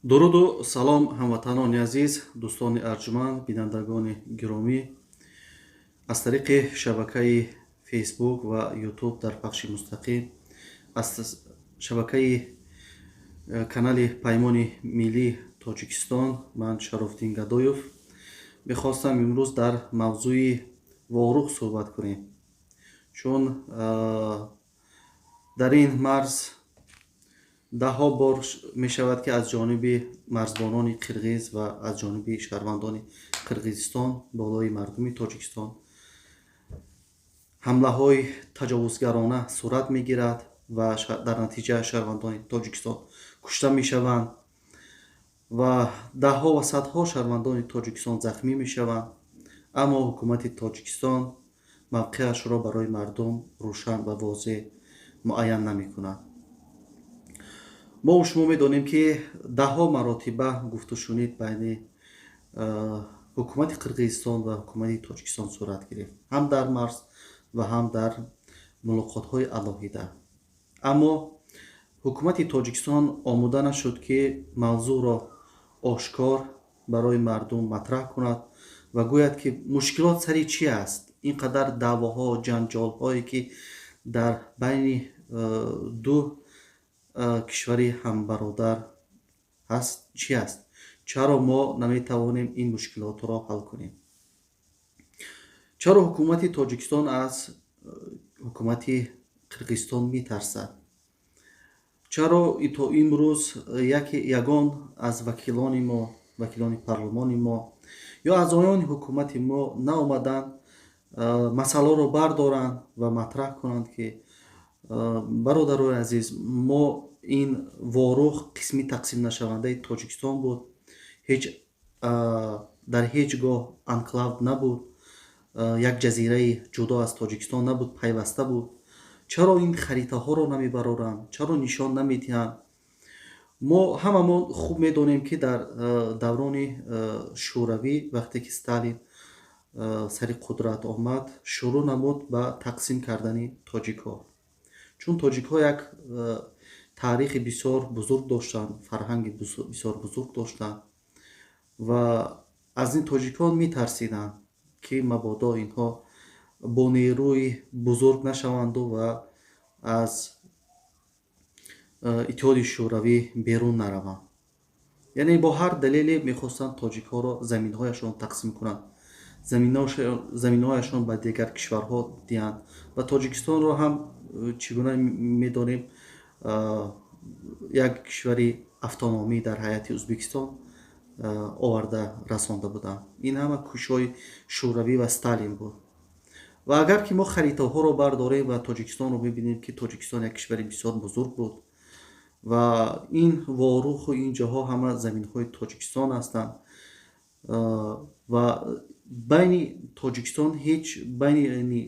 Дуруду салом, ҳамватанони азиз, дӯстони арҷманд, бинандагони гиромӣ. Аз тариқи шабакаи Фейсбук ва Ютуб дар пахши мустақим аз шабакаи канали Паймони миллии Тоҷикистон ман, Шарофдин Гадоев, мехостам имрӯз дар мавзӯи Ворух суҳбат кунем, чун дар ин марз даҳҳо бор мешавад, ки аз ҷониби марзбонони қирғиз ва аз ҷониби шаҳрвандони Қирғизистон болои мардуми Тоҷикистон ҳамлаҳои таҷовузгарона сурат мегирад ва дар натиҷа шаҳрвандони Тоҷикистон кушта мешаванд ва даҳҳо ва садҳо шаҳрвандони Тоҷикистон захмӣ мешаванд, аммо ҳукумати Тоҷикистон мавқеашро барои мардум рӯшан ва возеҳ муайян намекунад. Мо шумо медонем, ки даҳҳо маротиба гуфтушунид байни ҳукумати Қирғизистон ва ҳукумати Тоҷикистон сурат гирифт, ҳам дар марз ва ҳам дар мулоқотҳои алоҳида, аммо ҳукумати Тоҷикистон омода нашуд, ки мавзӯъро ошкор барои мардум матраҳ кунад ва гӯяд, ки мушкилот сари чи аст, ин қадар даъвоҳо, ҷанҷолҳое, ки дар байни ду кишвари ҳамбародар ҳаст, чи аст, чаро мо наметавонем ин мушкилотро ҳал кунем, чаро ҳукумати Тоҷикистон аз ҳукумати Қирғизистон метарсад, чаро то имрӯз яке ягон аз вакилони мо, вакилони парлумони мо ё аъзоёни ҳукумати мо наомаданд, масъаларо бардоранд ва матраҳ кунанд, ки бародарои азиз, мо ин Ворух қисми тақсимнашавандаи Тоҷикистон буд, ҳеҷ дар ҳеҷ гоҳ анклав набуд, як ҷазираи ҷудо аз Тоҷикистон набуд, пайваста буд. Чаро ин харитаҳоро намебароранд, чаро нишон намедиҳанд? Мо ҳамамон хуб медонем, ки дар даврони Шӯравӣ, вақте ки Сталин сари қудрат омад, шурӯъ намуд ба тақсим кардани тоҷикҳо, чун тоҷикҳо як таърихи бисёр бузург доштанд, фарҳанги бисёр бузург доштанд ва аз ин тоҷикон метарсиданд, ки мабодо инҳо бо нерӯи бузург нашаванду ва аз Иттиҳоди Шӯравӣ берун нараванд. Яъне бо ҳар далеле мехостанд тоҷикҳоро заминҳояшон тақсим кунанд, заминҳояшон ба дигар кишварҳо диҳанд ва Тоҷикистонро ҳам, чӣ гуна медонем, як кишвари автономӣ дар ҳайати Ӯзбекистон оварда расонда буданд. Ин ҳама кӯшишҳои Шӯравӣ ва Сталин буд. Ва агар ки мо харитаҳоро бардорем ва Тоҷикистонро мебинем, ки Тоҷикистон як кишвари бисёр бузург буд ва ин Воруху ин ҷоҳо ҳама заминҳои Тоҷикистон ҳастанд ва байни Тоҷикистон ҳеҷ, байни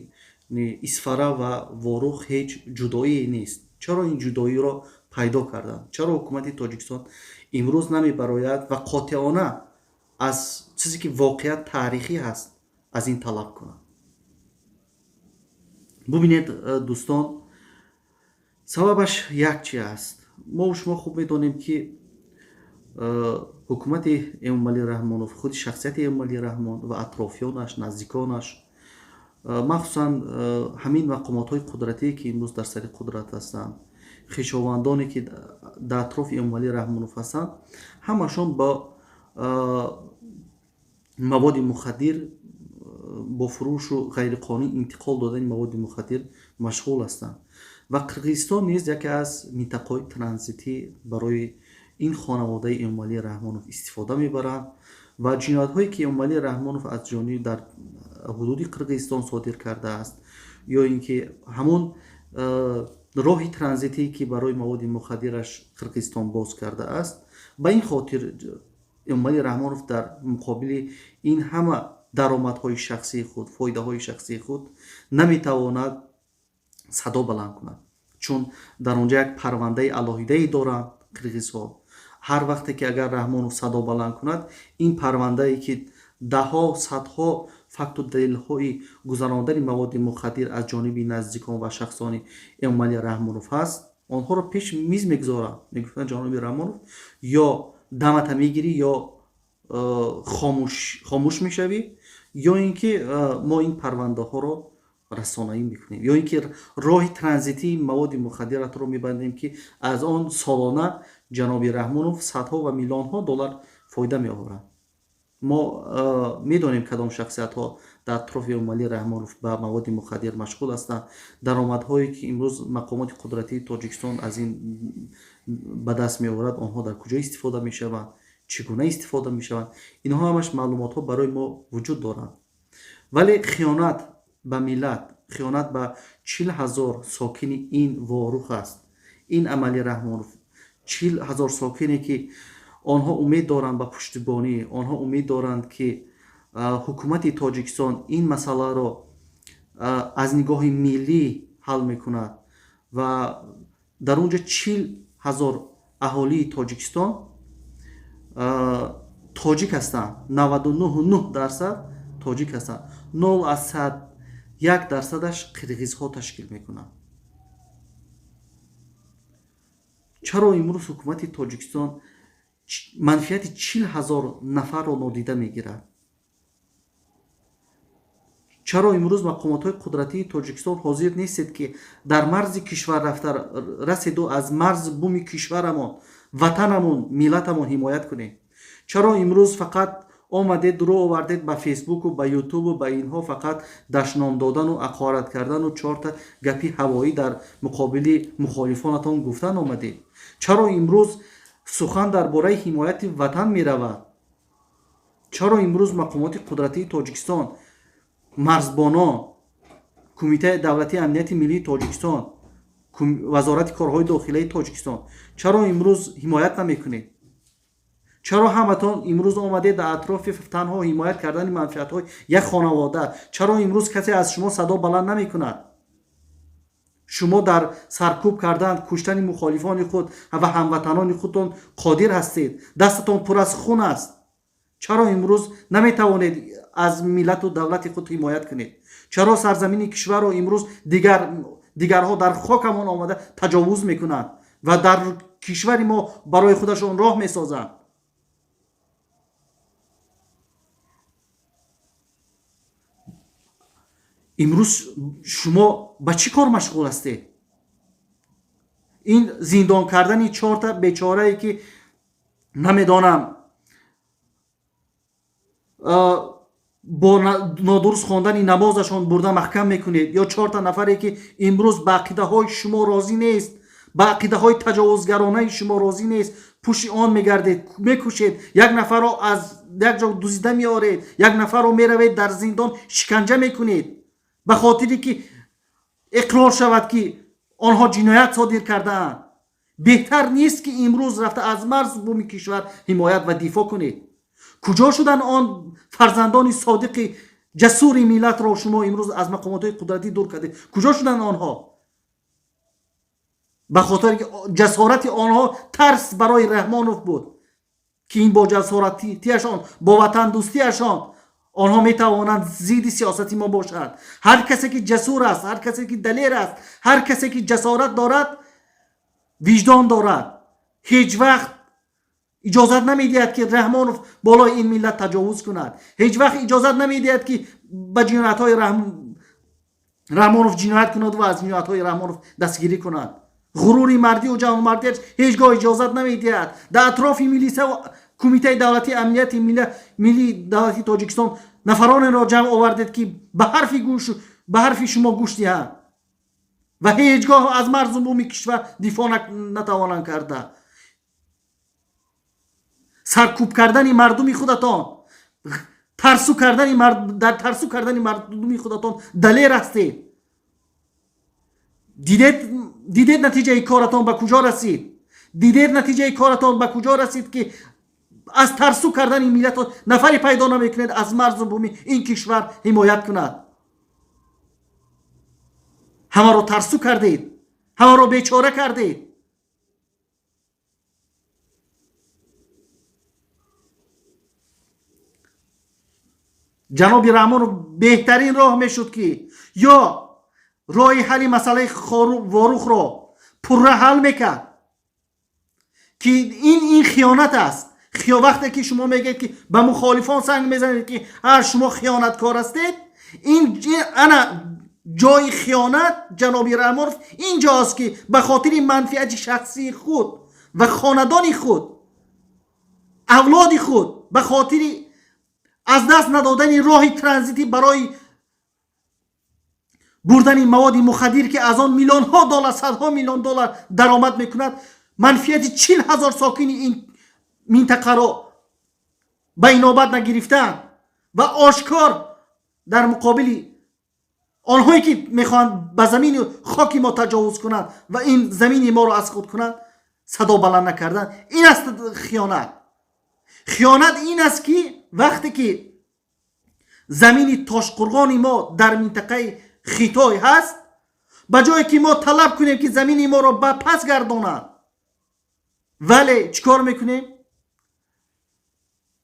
Исфара ва Ворух ҳеҷ ҷудоие нест. Чаро ин ҷудоиро пайдо карданд? Чаро ҳукумати Тоҷикистон имрӯз намебарояд ва қотеона аз чизе, ки воқеат таърихӣ ҳаст, аз ин талаб кунад? Бубинед, дӯстон, сабабаш як чи аст. Мо шумо хуб медонем, ки ҳукумати Эмомалӣ Раҳмонов, худи шахсияти Эмомалӣ Раҳмон ва атрофиёнаш, наздиконаш, махсусан ҳамин мақомотҳои қудратие, ки имрӯз дар сари қудрат ҳастанд, хешовандоне, ки дар атрофи Эмомалӣ Раҳмонов ҳастанд, ҳамашон бо маводи мухаддир, бо фурӯшу ғайриқонунӣ интиқол додани маводи мухаддир машғул ҳастанд ва Қирғизистон низ яке аз минтақаҳои транзитӣ барои ин хонаводаи Эмомалӣ Раҳмонов истифода мебаранд ва ҷиноятҳое, ки Эмомалӣ Раҳмонов аз ҷониби дар ҳудуди Қирғизистон содир кардааст ё ин ки ҳамон роҳи транзитӣ, ки барои маводи мухаддираш Қирғизистон боз кардааст, ба ин хотир Эмомалӣ Раҳмонов дар муқобили ин ҳама даромадҳои шахсии худ, фоидаҳои шахсии худ наметавонад садо баланд кунад, чун дар он ҷо як парвандаи алоҳидае доранд қирғизҳо. Ҳар вақте ки агар Раҳмонов садо баланд кунад, ин парвандае, ки даҳҳо, садҳо факту далелҳои гузарондани маводи мухаддир аз ҷониби наздикон ва шахсони Эмомалӣ Раҳмонов ҳаст, онҳоро пеш миз мегузоранд, мегуфтанд: ҷоноби Раҳмонов, ё Дамата мегирӣ ё хомӯш мешавӣ, ё ин ки мо ин парвандаҳоро расонаӣ мекунем, ё ин ки роҳи транзитии маводи мухаддиратро мебандем, ки аз он солона ҷаноби Раҳмонов садҳо ва миллионҳо доллар фоида меоварад. Мо медонем, кадом шахсиятҳо дар атрофи Эмомалӣ Раҳмонов ба маводи мухаддир машғул ҳастанд. Даромадҳое, ки имрӯз мақомоти қудратии Тоҷикистон аз ин ба даст меоварад, онҳо дар куҷо истифода мешаванд, чӣ гуна истифода мешаванд, инҳо ҳамаш маълумотҳо барои мо вуҷуд доранд. Вале хиёнат ба миллат, хиёнат ба 40 000 сокини ин Ворух аст. Ин Эмомалӣ Раҳмонов 40 000 сокине, ки онҳо умед доранд ба пуштибонӣ, онҳо умед доранд, ки ҳукумати Тоҷикистон ин масъаларо аз нигоҳи миллӣ ҳал мекунад. Ва дар он ҷо 40 000 аҳолии Тоҷикистон тоҷик ҳастанд, 99,9% тоҷик ҳастанд, 0,1%-аш қирғизҳо ташкил мекунанд. Чаро имрӯз ҳукумати Тоҷикистон манфиати 40 000 нафарро нодида мегирад? Чаро имрӯз мақомотҳои қудратии Тоҷикистон ҳозир нестед, ки дар марзи кишвар рафта раседу аз марз буми кишварамон, ватанамон, миллатамон ҳимоят кунем? Чаро имрӯз фақат омадед, рӯ овардед ба Фейсбуку ба Ютубу ба инҳо, фақат дашном додану ақорат кардану чорта гапи ҳавоӣ дар муқобили мухолифонатон гуфтан омадед? Чаро имрӯз сухан дар бораи ҳимояти ватан меравад? Чаро имрӯз мақомоти қудратии Тоҷикистон, марзбонон, Кумитаи давлатии амнияти миллии Тоҷикистон, Вазорати корҳои дохилаи Тоҷикистон, чаро имрӯз ҳимоят намекунед? Чаро ҳаматон имрӯз омадед дар атрофи танҳо ҳимоят кардани манфиатҳои як хонавода? Чаро имрӯз касе аз шумо садо баланд намекунад? Шумо дар саркӯб кардан, куштани мухолифони худ ва ҳамватанони худтон қодир ҳастед, дастатон пур аз хун аст. Чаро имрӯз наметавонед аз миллату давлати худ ҳимоят кунед? Чаро сарзамини кишварро имрӯз дигарҳо дар хокамон омада таҷовуз мекунанд ва дар кишвари мо барои худашон роҳ месозанд? Имрӯз шумо ба чӣ кор машғул ҳастед? Ин зиндон кардани чорта бечорае, ки намедонам, бо нодуруст хондани намозашон бурда маҳкам мекунед, ё чорта нафаре, ки имрӯз ба ақидаҳои шумо розӣ нест, ба ақидаҳои таҷовузгаронаи шумо розӣ нест, пушти он мегардед, мекушед, як нафарро аз як ҷо дузида меоред, як нафарро меравед, дар зиндон шиканҷа мекунед, ба хотире ки иқрор шавад, ки онҳо ҷиноят содир кардаанд? Беҳтар нест, ки имрӯз рафта аз марзу буми кишвар ҳимоят ва дифоъ кунед? Куҷо шудан он фарзандони содиқи ҷасури миллатро шумо имрӯз аз мақомотҳои қудратӣ дур кардед? Куҷо шуданд онҳо? Ба хотире ки ҷасорати онҳо тарс барои Раҳмонов буд, ки ин бо ҷасоратиашон, бо ватандӯстиашон онҳо метавонанд зидди сиёсати мо бошанд. Ҳар касе ки ҷасур аст, ҳар касе ки далер аст, ҳар касе ки ҷасорат дорад, виҷдон дорад, ҳеҷ вақт иҷозат намедиҳад, ки Раҳмонов болои ин миллат таҷовуз кунад, ҳеҷ вақт иҷозат намедиҳад, ки ба ҷиноятҳои Раҳмонов ҷиноят кунад ва аз ҷиноятҳои Раҳмонов дастгирӣ кунад. Ғурури мардию ҷавонмардиаш ҳеҷ гоҳ иҷозат намедиҳад. Дар атрофи милиса, Кумитаи давлатии амнияти миллии давлати Тоҷикистон нафаронеро ҷамъ овардед, ки ба ҳарфи шумо гӯш диҳанд ва ҳеҷ гоҳ аз марзу буми кишвар дифоъ натавонанд карда. Саркӯб кардани мардуми худатон, дар тарсу кардани мардуми худатон далер ҳастед. Дидед, натиҷаи коратон ба куҷо расид? Дидед, натиҷаи коратон ба куҷо расид, ки аз тарсу кардани миллатон нафаре пайдо намекунед, аз марзу буми ин кишвар ҳимоят кунад? Ҳамаро тарсу кардед, ҳамаро бечора кардед. Ҷаноби Раҳмонов, беҳтарин роҳ мешуд, ки ё роҳи ҳалли масъалаи Ворухро пурра ҳал мекард, ки ин хиёнат аст. Вақте ки шумо мегӯед, ки ба мухолифон санг мезанед, ки шумо хиёнаткор ҳастед, ин ана ҷои хиёнат ҷаноби Раҳмонов ин ҷоаст, ки ба хотири манфиати шахсии худ ва хонадони худ, авлоди худ, ба хотири аз даст надодани роҳи транзитӣ барои бурдани маводи мухаддир, ки аз он миллионҳо доллар, садҳо миллион доллар даромад мекунад, манфиати 40 000 сокини ин минтақаро ба инобат нагирифтаанд ва ошкор дар муқобили онҳое, ки мехоҳанд ба замини хоки мо таҷовуз кунанд ва ин замини моро аз худ кунанд, садо баланд накардан, ин аст хиёнат. Хиёнат ин аст, ки вақте ки замини Тошқурғони мо дар минтақаи Хитой ҳаст, ба ҷое ки мо талаб кунем, ки замини моро ба пас гардонанд, вале чӣ кор мекунем?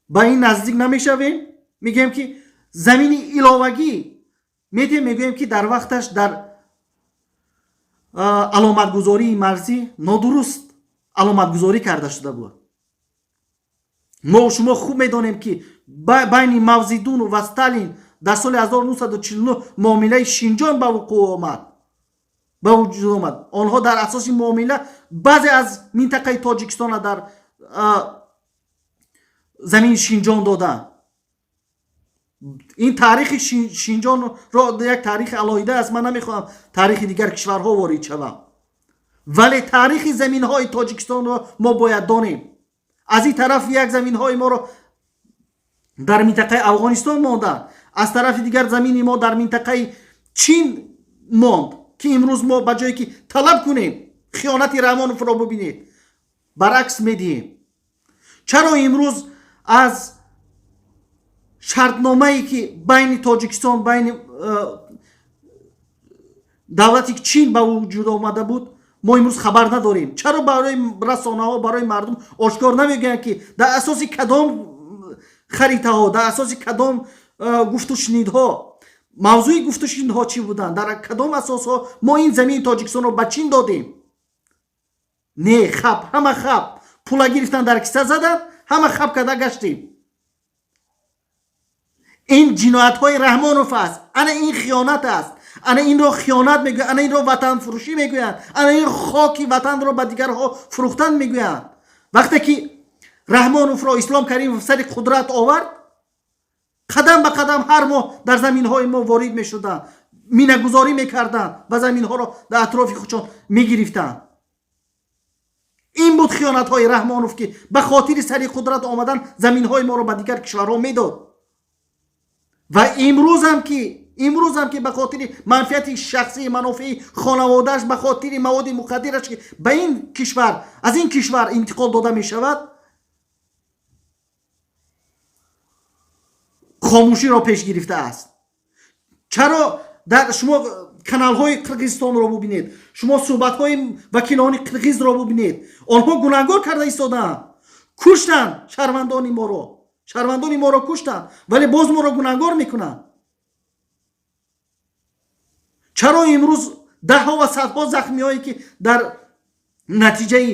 Ба ин наздик намешавем, мегӯем, ки замини иловагӣ медиҳем, мегӯем, ки дар вақташ дар аломатгузории марзӣ нодуруст аломатгузорӣ карда шуда буд. Мо шумо хуб медонем, ки байни Мао Цзэдуну ва Сталин дар соли 1949 муомилаи Шинҷон ба вуқӯъ омад, ба вуҷуд омад. Онҳо дар асоси муомила баъзе аз минтақаи Тоҷикистона дар замини Шинҷон доданд. Ин таърихи Шинҷонро як таърихи алоҳида аст, ман намехоҳам таърихи дигар кишварҳо ворид шавам, вале таърихи заминҳои Тоҷикистонро мо бояд донем. Аз ин тараф як заминҳои моро дар минтақаи Афғонистон монданд, аз тарафи дигар замини мо дар минтақаи Чин монд, ки имрӯз мо ба ҷое ки талаб кунем, хиёнати Раҳмоновро бубинед, баръакс медиҳем. Чаро имрӯз аз шартномае, ки байни Тоҷикистон, байни давлати Чин ба вуҷуд омада буд, мо имрӯз хабар надорем? Чаро барои расонаҳо, барои мардум ошкор намегӯянд, ки дар асоси кадом харитаҳо, дар асоси кадом гуфтушунидҳо, мавзӯи гуфтушунидҳо чӣ буданд, дар кадом асосҳо мо ин замини Тоҷикистонро ба Чин додем? Не, хап, ҳама хап, пула гирифтан, дар киса задан, ҳама хап карда гаштем. Ин ҷиноятҳои Раҳмонов аст. Ана ин хиёнат аст, ана инро хиёнат мегӯянд, ана инро ватанфурӯшӣ мегӯянд, ана ин хоки ватанро ба дигарҳо фурӯхтан мегӯянд. Вақте ки Раҳмоновро Ислом Каримов сари қудрат овард, қадам ба қадам ҳар моҳ дар заминҳои мо ворид мешуданд, минагузорӣ мекарданд ва заминҳоро дар атрофи худшон мегирифтанд. Ин буд хиёнатҳои Раҳмонов, ки ба хотири сари қудрат омадан заминҳои моро ба дигар кишварҳо медод. Ва имрӯзам ки ба хотири манфиати шахсии, манофеи хонаводааш, ба хотири маводи мухаддираш, ки ба ин кишвар, аз ин кишвар интиқол дода мешавад, хомӯширо пеш гирифтааст. Чаро дар шумо каналҳои Қирғизистонро бубинед, шумо суҳбатҳои вакилони қирғизро бубинед, онҳо гунаҳгор карда истодаанд. Куштанд шаҳрвандони моро, шаҳрвандони моро куштанд, вале боз моро гунаҳгор мекунанд. Чаро имрӯз даҳҳо ва садҳо захмиҳое, ки дар натиҷаи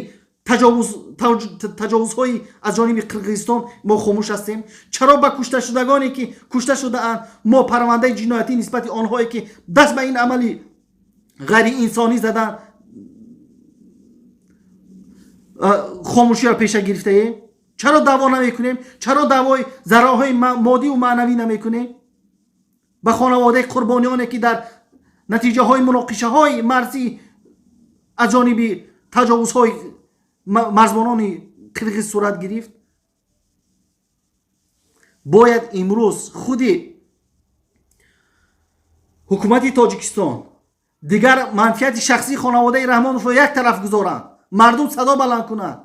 таҷовузҳои аз ҷониби Қирғизистон, мо хомӯш ҳастем? Чаро ба кушташудагоне, ки кушта шудаанд, мо парвандаи ҷиноятӣ нисбати онҳое, ки даст ба ин амали ғайриинсонӣ заданд, хомӯширо пеша гирифтаем? Чаро даъво намекунем? Чаро даъвои зарарҳои моддиву маънавӣ намекунем ба хонаводаи қурбониёне, ки дар натиҷаҳои муноқишаҳои марзӣ аз ҷониби таҷовузҳои марзбонони қирғиз сурат гирифт? Бояд имрӯз худи ҳукумати Тоҷикистон дигар манфиати шахсии хонаводаи Раҳмоновро як тараф гузоранд, мардум садо баланд кунанд.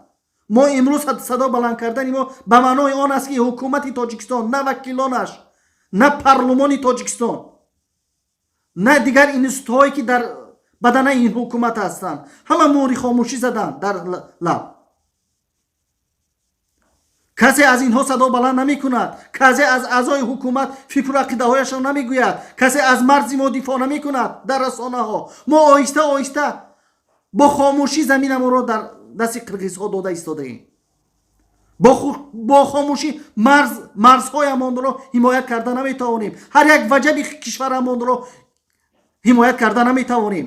Мо имрӯз садо баланд кардани мо ба маънои он аст, ки ҳукумати Тоҷикистон, на вакилонаш, на парлумони Тоҷикистон, на дигар институтҳое, ки дар баданаи ин ҳукумат ҳастанд, ҳама муҳри хомӯшӣ заданд дар лаб. Касе аз инҳо садо баланд намекунад, касе аз аъзои ҳукумат фикру ақидаҳояшро намегӯяд, касе аз марзи мо дифоъ намекунад дар расонаҳо. Мо оҳиста оҳиста бо хомӯшӣ заминамонро дар дасти қирғизҳо дода истодаем. Бо хомӯшӣ марзҳоямонро ҳимоят карда наметавонем. Ҳар як ваҷаби кишварамонро ҳимоят карда наметавонем.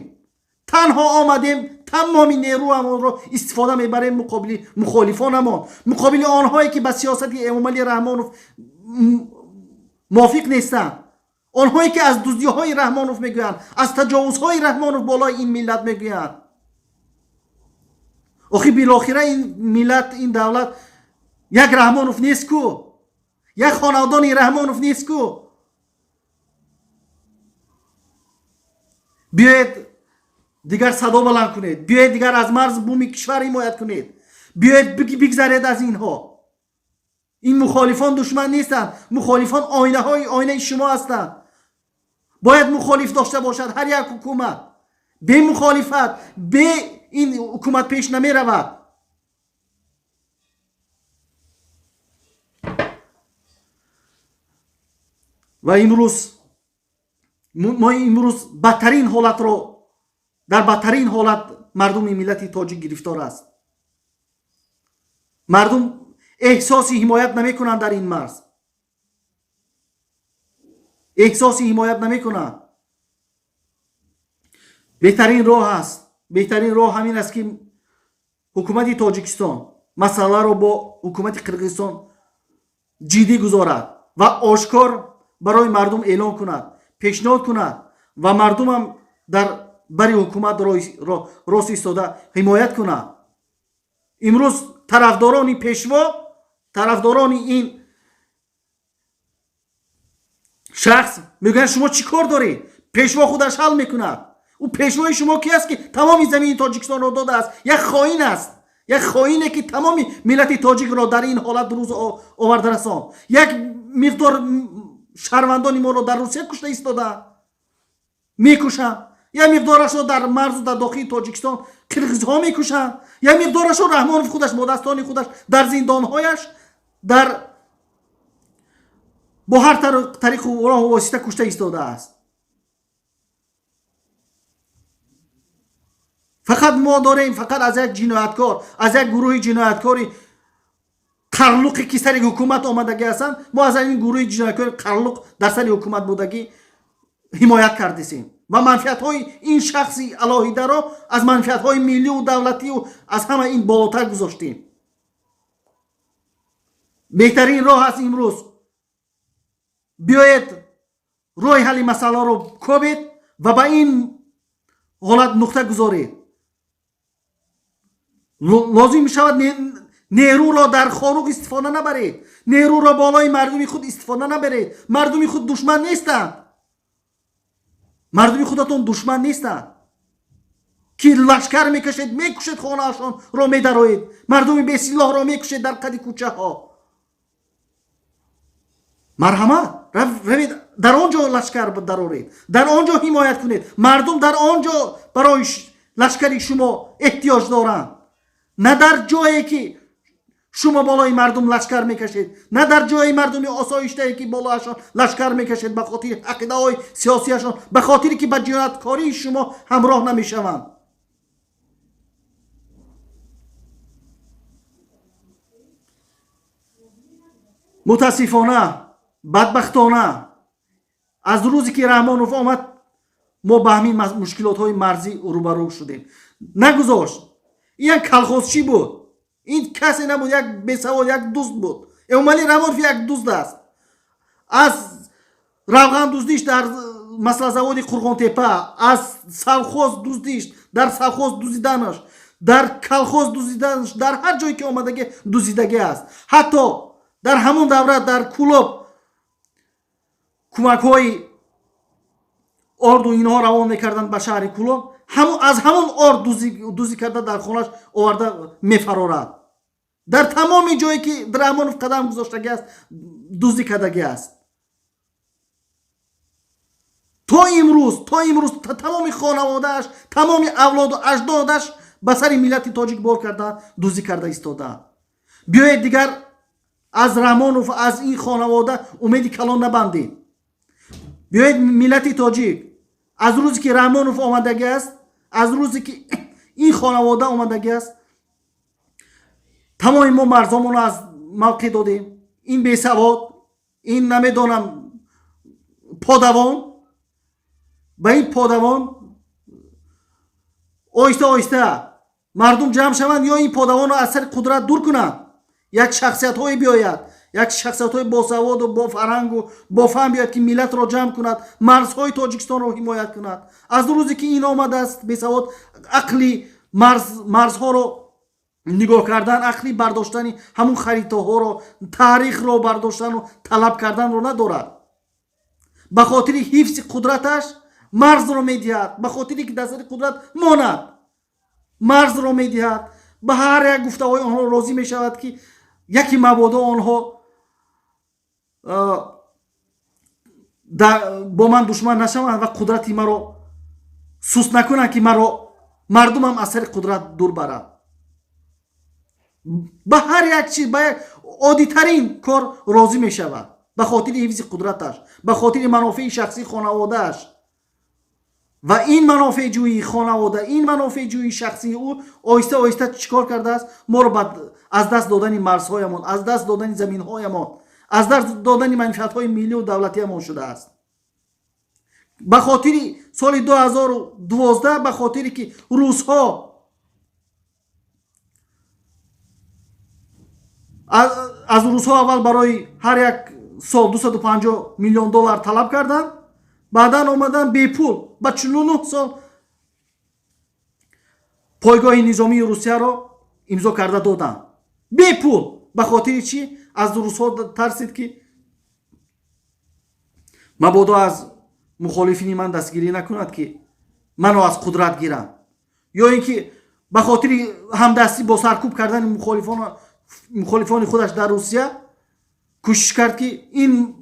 Танҳо омадем, тамоми нерӯамонро истифода мебарем муқобили мухолифонамон, муқобили онҳое ки ба сиёсати Эмомалӣ Раҳмонов мувофиқ нестанд, онҳое ки аз дуздиҳои Раҳмонов мегӯянд, аз таҷовузҳои Раҳмонов болои ин миллат мегӯянд. Охи билохира ин миллат, ин давлат як Раҳмонов нест ку, як хонадони Раҳмонов нест ку. Биёед дигар садо баланд кунед, биёед дигар аз марз буми кишвар ҳимоят кунед, биёед бигзаред аз инҳо. Ин мухолифон душман нестанд, мухолифон оинаҳои оинаи шумо ҳастанд. Бояд мухолиф дошта бошад ҳар як ҳукумат. Бе мухолифат, бе ин ҳукумат пеш намеравад. Ва имрӯз мо имрӯз бадтарин ҳолатро, дар бадтарин ҳолат мардуми миллати тоҷик гирифтор аст. Мардум эҳсоси ҳимоят намекунанд дар ин марз, эҳсоси ҳимоят намекунанд. Беҳтарин роҳ аст, беҳтарин роҳ ҳамин аст ки ҳукумати Тоҷикистон масъаларо бо ҳукумати Қирғизистон ҷиддӣ гузорад ва ошкор барои мардум эълон кунад, пешниҳод кунад ва мардумам дар бари ҳукумат рост истода ҳимоят кунад. Имрӯз тарафдорони пешво, тарафдорони ин шахс мегӯянд шумо чӣ кор доред? Пешво худаш ҳал мекунад. Ӯ пешвои шумо ки аст ки тамоми замини Тоҷикистонро додааст? Як хоин аст, як хоине ки тамоми миллати тоҷикро дар ин ҳолат рӯз оварда расон. Як миқдор шаҳрвандони моро дар Русия кушта истодаанд, мекушанд. Як миқдорашро дар марзу дар дохили Тоҷикистон қирғизҳо мекушанд. Як миқдорашро Раҳмонов худаш бо дастони худаш дар зиндонҳояш дар бо ҳар тариқу роҳу восита кушта истодааст. Фақат мо дорем фақат аз як ҷинояткор, аз як гурӯҳи ҷинояткори қарлуқе ки сари ҳукумат омадагӣ ҳастанд, мо аз ин гурӯҳи ҷинояткори қарлуқ дар сари ҳукумат будагӣ ҳимоят кардесем ва манфиатҳои ин шахси алоҳидаро аз манфиатҳои миллию давлатию аз ҳама ин болотар гузоштем. Беҳтарин роҳ аст имрӯз биёед роҳи ҳалли масъаларо кобед ва ба ин ҳолат нуқта гузоред. Лозим мешавад нерӯро дар хоруғ истифода набаред, нерӯро болои мардуми худ истифода набаред. Мардуми худ душман нестанд, мардуми худатон душман нестанд ки лашкар мекашед, мекушед, хонаашонро медароед, мардуми бесилоҳро мекушед дар қади кӯчаҳо. Марҳамат, равед дар он ҷо лашкар дароред, дар он ҷо ҳимоят кунед. Мардум дар он ҷо барои лашкари шумо эҳтиёҷ доранд, на дар ҷое ки шумо болои мардум лашкар мекашед, на дар ҷои мардуми осоиштае ки болоашон лашкар мекашед ба хотири ақидаҳои сиёсияшон, ба хотире ки ба ҷинояткории шумо ҳамроҳ намешаванд. Мутаассифона, бадбахтона, аз рӯзе ки Раҳмонов омад мо ба ҳамин мушкилотҳои марзӣ рӯбарӯ шудем. Нагузошт. Ин як калхозчӣ буд, ин касе набуд, як бесавод, як дузд буд. Эмомалӣ Раҳмонов як дузд аст. Аз равған дуздиш дар маслозаводи Қурғонтепа, аз совхоз дуздиш, дар совхоз дуздиданаш, дар колхоз дуздиданаш, дар ҳар ҷое ки омадагӣ дуздидагӣ аст. Ҳатто дар ҳамон давра дар Кӯлоб кӯмакҳои орду инҳо равон мекарданд ба шаҳри Кӯлоб, аз ҳамон орд дуздӣ карда дар хонаш оварда мефарорад. Дар тамоми ҷое ки Раҳмонов қадам гузоштагӣ аст, дуздӣ кардагӣ аст. То имрӯз, то имрӯз тамоми хонаводааш, тамоми авлоду аҷдодаш ба сари миллати тоҷик бор карда дуздӣ карда истодаанд. Биёед дигар аз Раҳмонов, аз ин хонавода умеди калон набандед. Биёед миллати тоҷик аз рӯзе ки Раҳмонов омадагӣ аст, аз рӯзе ки ин хонавода омадагӣ аст, тамоми мо марзомонро аз Мавқеъ додем. Ин бесавод, ин намедонам, подавон, ба ин подавон оҳиста оҳиста мардум ҷамъ шаванд ё ин подавонро аз сари қудрат дур кунанд, як шахсиятҳое биёяд, як шахсиятҳои босаводу бофарҳангу бофаҳм биёяд, ки миллатро ҷамъ кунад, марзҳои Тоҷикистонро ҳимоят кунад. Аз рӯзе ки ин омадааст, бесавод, ақли марзҳоро нигоҳ кардан, ақли бардоштани ҳамун харитаҳоро, таърихро бардоштану талаб карданро надорад. Ба хотири ҳифзи қудраташ марзро медиҳад, ба хотире ки дар сари қудрат монад, марзро медиҳад. Ба ҳар як гуфтаҳои онҳо розӣ мешавад, ки яке мабодо онҳо бо ман душман нашаванд ва қудрати маро суст накунанд, ки маро мардумам аз сари қудрат дур барад. Ба ҳар як чиз, ба як оддитарин кор розӣ мешавад ба хотири ҳифзи қудраташ, ба хотири манофеи шахсии хонаводааш. Ва ин манофеъҷӯии хонавода, ин манофеъҷӯии шахсии ӯ оҳиста оҳиста чӣ кор кардааст? Моро аз даст додани марзҳоямон, аз даст додани заминҳоямон, аз даст додани манфиатҳои миллию давлатиямон шудааст. Ба хотири соли 2012, ба хотире ки русҳо аз русҳо аввал барои ҳар як сол 250 миллион доллар талаб карданд, баъдан омадан бепул ба 49 сол пойгоҳи низомии Русияро имзо карда доданд бепул. Ба хотири чӣ? Аз русҳо тарсид, ки мабодо аз мухолифини ман дастгирӣ накунад, ки маро аз қудрат гиранд, ё ин ки ба хотири ҳамдастӣ бо саркӯб кардани мухолифони худаш дар Русия кӯшиш кард, ки ин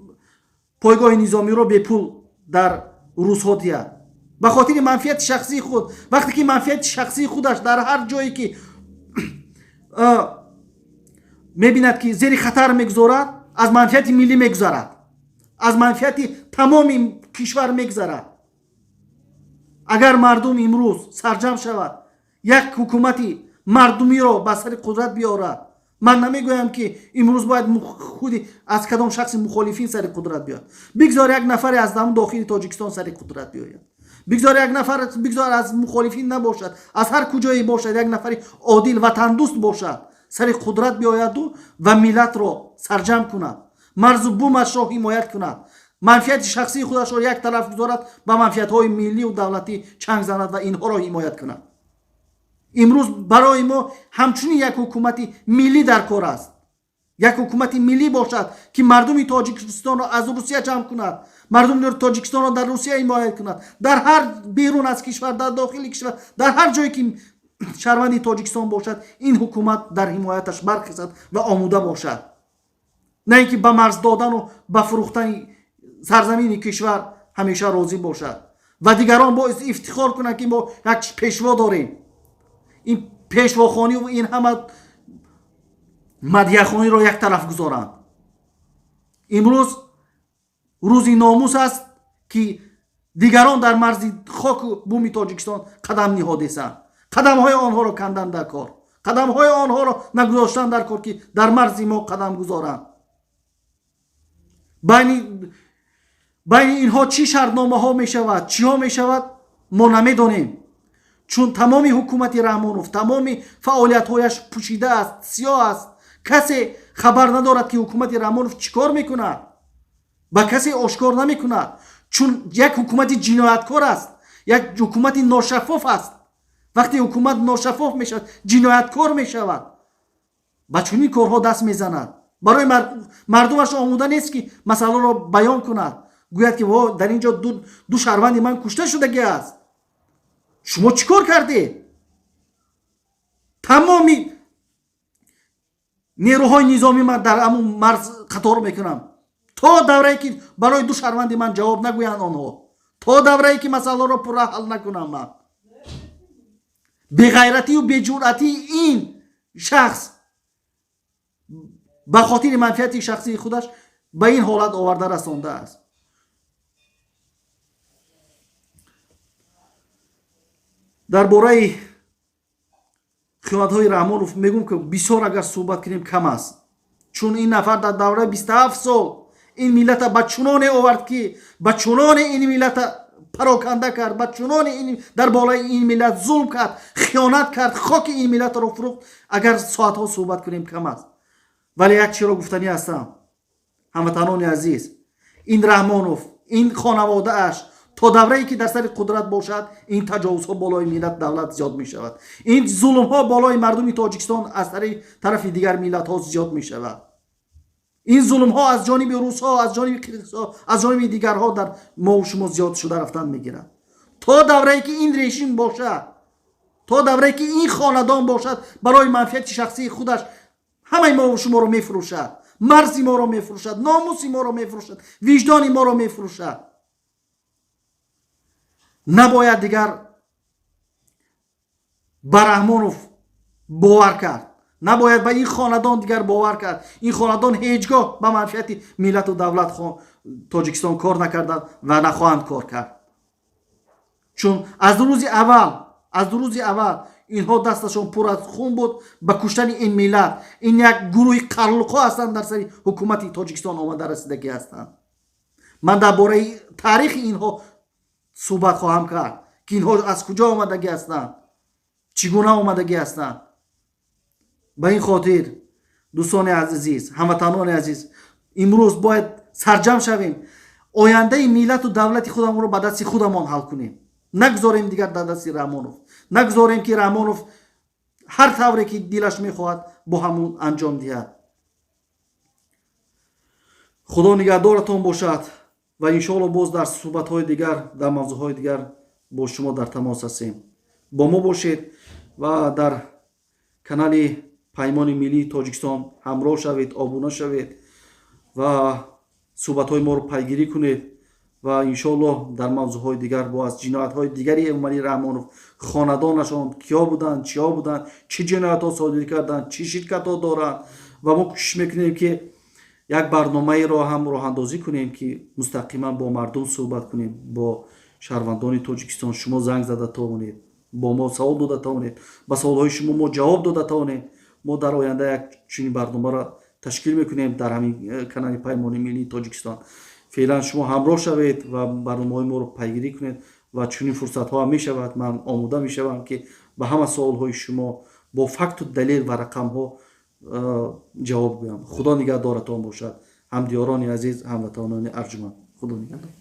пойгоҳи низомиро бепул дар русҳо диҳад ба хотири манфиати шахсии худ. Вақте ки манфиати шахсии худаш дар ҳар ҷое ки мебинад, ки зери хатар мегузорад, аз манфиати миллӣ мегузарад, аз манфиати тамоми кишвар мегузарад. Агар мардум имрӯз сарҷамъ шавад, як ҳукумати мардумиро ба сари қудрат биёрад, ман намегӯям, ки имрӯз бояд худи аз кадом шахси мухолифин сари қудрат биёяд. Бигзор як нафаре аз ҳамн дохили Тоҷикистон сари қудрат биёяд, бигзор як нафар, бигзор аз мухолифин набошад, аз ҳар куҷое бошад, як нафари одил, ватандӯст бошад, сари қудрат биёяду ва миллатро сарҷамъ кунад, марзу бумашро ҳимоят кунад, манфиати шахсии худашро як тараф гузорад, ба манфиатҳои миллию давлатӣ чанг занад ва инҳоро ҳимоят кунад. Имрӯз барои мо ҳамчунин як ҳукумати миллӣ дар кор аст. Як ҳукумати миллӣ бошад, ки мардуми Тоҷикистонро аз Русия ҷамъ кунад, мардуми Тоҷикистонро дар Русия ҳимоят кунад, дар ҳар берун аз кишвар, дар дохили кишвар, дар ҳар ҷое ки шаҳрванди Тоҷикистон бошад, ин ҳукумат дар ҳимояташ бархезад ва омода бошад, на ин ки ба марз додану ба фурӯхтани сарзамини кишвар ҳамеша розӣ бошад ва дигарон боис ифтихор кунанд, ки мо як пешво дорем. Ин пешвохониву ин ҳама мадияхониро як тараф гузоранд. Имрӯз рӯзи номус аст, ки дигарон дар марзи хоку буми Тоҷикистон қадам ниҳодесанд. Қадамҳои онҳоро кандан дар кор, қадамҳои онҳоро нагузоштан дар кор, ки дар марзи мо қадам гузоранд. Байни инҳо чӣ шартномаҳо мешавад, чиҳо мешавад, мо намедонем, чун тамоми ҳукумати Раҳмонов, тамоми фаъолиятҳояш пӯшида аст, сиёҳ аст. Касе хабар надорад, ки ҳукумати Раҳмонов чӣ кор мекунад, ба касе ошкор намекунад, чун як ҳукумати ҷинояткор аст, як ҳукумати ношаффоф аст. Вақте ҳукумат ношаффоф мешавад, ҷинояткор мешавад, ба чунин корҳо даст мезанад. Барои мардумаш омода нест, ки масъаларо баён кунад, гӯяд, ки во, дар ин ҷо ду шаҳрванди ман кушта шудагӣ аст, шумо чӣ кор кардед? Тамоми нерӯҳои низомӣ ман дар ҳамун марз қатор мекунам, то даврае ки барои ду шаҳрванди ман ҷавоб нагӯянд онҳо, то даврае ки масъаларо пурра ҳал накунам ман. Беғайратию беҷуръатии ин шахс ба хотири манфиати шахсии худаш ба ин ҳолат оварда расондааст. Дар бораи хиёнатҳои Раҳмонов мегӯм, ки бисёр агар суҳбат кунем, кам аст. Чун ин нафар дар давраи 27 сол ин миллата ба чуноне овард, ки ба чуноне ин миллата пароканда кард, ба чуноне ин дар болои ин миллат зулм кард, хиёнат кард, хоки ин миллатро фурӯхт. Агар соатҳо суҳбат кунем, кам аст. Вале як чиро гуфтанӣ ҳастам, ҳамватанони азиз: ин Раҳмонов, ин хонаводааш то даврае ки дар сари қудрат бошад, ин таҷовузҳо болои миллат, давлат зиёд мешавад, ин зулмҳо болои мардуми Тоҷикистон аз тарафи дигар миллатҳо зиёд мешавад, ин зулмҳо аз ҷониби русҳо, аз ҷониби қирғизҳо, аз ҷониби дигарҳо дар мову шумо зиёд шуда рафтан мегирад. То даврае ки ин режим бошад, то даврае ки ин хонадон бошад, барои манфиати шахсии худаш ҳамаи мову шуморо мефурӯшад, марзи моро мефурӯшад, номуси моро мефурӯшад, виҷдони моро мефурӯшад. Набояд дигар ба Раҳмонов бовар кард, набояд ба ин хонадон дигар бовар кард. Ин хонадон ҳеҷ гоҳ ба манфиати миллату давлат Тоҷикистон кор накарданд ва нахоҳанд кор кард. Чун аз рӯзи аввал инҳо дасташон пур аз хун буд ба куштани ин миллат. Ин як гурӯҳи қарлуқҳо ҳастанд, дар сари ҳукумати Тоҷикистон омада расидагӣ ҳастанд. Ман дар бораи таърихи инҳо суҳбат хоҳам кард, ки инҳо аз куҷо омадагӣ ҳастанд, чӣ гуна омадагӣ ҳастанд. Ба ин хотир, дӯстони азиз, ҳамватанони азиз, имрӯз бояд сарҷамъ шавем, ояндаи миллату давлати худамонро ба дасти худамон ҳал кунем. Нагузорем дигар дар дасти Раҳмонов, нагузорем, ки Раҳмонов ҳар тавре ки дилаш мехоҳад, бо ҳамун анҷом диҳад. Худо нигаҳдоратон бошад ва иншоалло боз дар суҳбатҳои дигар, дар мавзӯъҳои дигар бо шумо дар тамос ҳастем. Бо мо бошед ва дар канали Паймони миллии Тоҷикистон ҳамроҳ шавед, обуна шавед ва суҳбатҳои моро пайгирӣ кунед. Ва иншоаллоҳ дар мавзӯъҳои дигар бо аз ҷиноятҳои дигари Эмомалӣ Раҳмонов, хонадонашон киё буданд, чиё буданд, чӣ ҷиноятҳо содир карданд, чӣ ширкатҳо доранд. Ва мо кӯшиш мекунем, ки як барномаеро ҳам роҳандозӣ кунем, ки мустақиман бо мардум суҳбат кунем, бо шаҳрвандони Тоҷикистон. Шумо занг зада тавонед, бо мо савол дода тавонед, ба саволҳои шумо мо ҷавоб дода тавонем. Мо дар оянда як чунин барномаро ташкил мекунем дар ҳамин канали Паймони миллии Тоҷикистон. Феълан шумо ҳамроҳ шавед ва барномаҳои моро пайгирӣ кунед. Ва чунин фурсатҳо ҳам мешавад, ман омода мешавам, ки ба ҳама саволҳои шумо бо факту далел ва рақамҳо ҷавоб гӯям. Худо нигаҳдоратон бошад, ҳамдиёрони азиз, ҳамватанони арҷманд. Худо нигаҳдор.